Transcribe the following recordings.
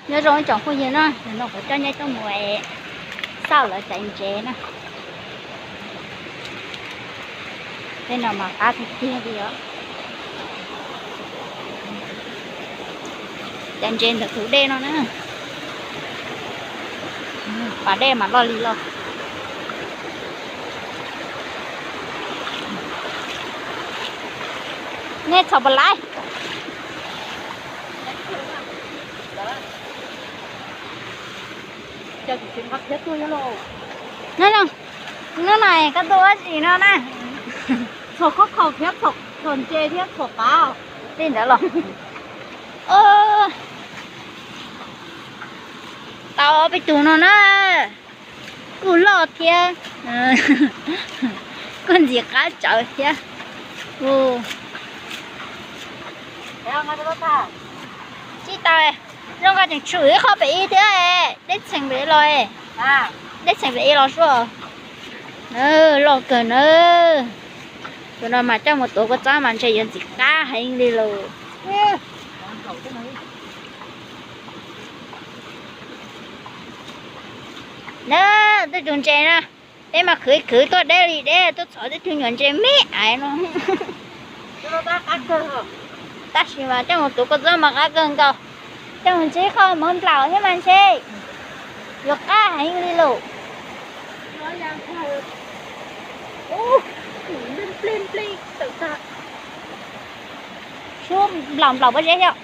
Nyob zoo ib tsoom phooj ywg na, hnub no kuv coj nej tuaj mus xauj lawv caiv ntses na. Tej no mas qab tiag tiag li os. Caiv ntses ntawm tus dej no na. Pas dej mas loj li loj. Nej txhom puas laiv? Hnub no, hnub no koj tuaj ua dab tsi no na? Txhom khob khaum thiab txhom ntses thiab txhom qav. Tej ntawd los. Tau peb tug no na. Kuj loj thiab, kuj ntxim qab tsawv thiab. Tsis tau, zoo nkaus tseem tshwm ib qho pem ib thiab, deb txheem pem ib los, deb txheem pem ib los suab. Loj kawg na. Tus no mas coj mus tuav kua txob mas ntshe yuav ntxim qab heev li lawm. Na, tej tug ntses na, peb mas khwv khwv tuaj deb li deb, tuaj txhom tej tug nyuam ntses me aiv no. Tab sis mas coj mus tuav kua txob mas qab kawg nkaus. Coj mus ntsib qhov mov nplaum thiab mas ntshe yuav qab heev li lawm. Suab nplaum nplaum pob zeb thiab.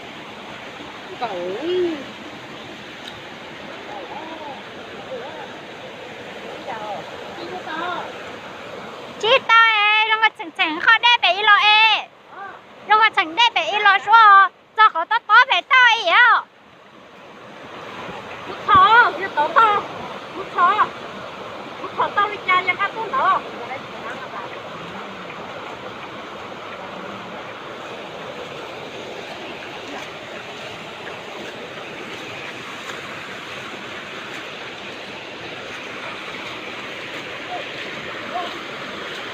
Tsis tau es, zoo nkaus txheem txheem qhov deb pem ib los es. Zoo nkaus txheem deb pem ib los suab, txog qhov tob tob pem toj ib yam. Kuv txhom, yog tod toj, kuv txhom.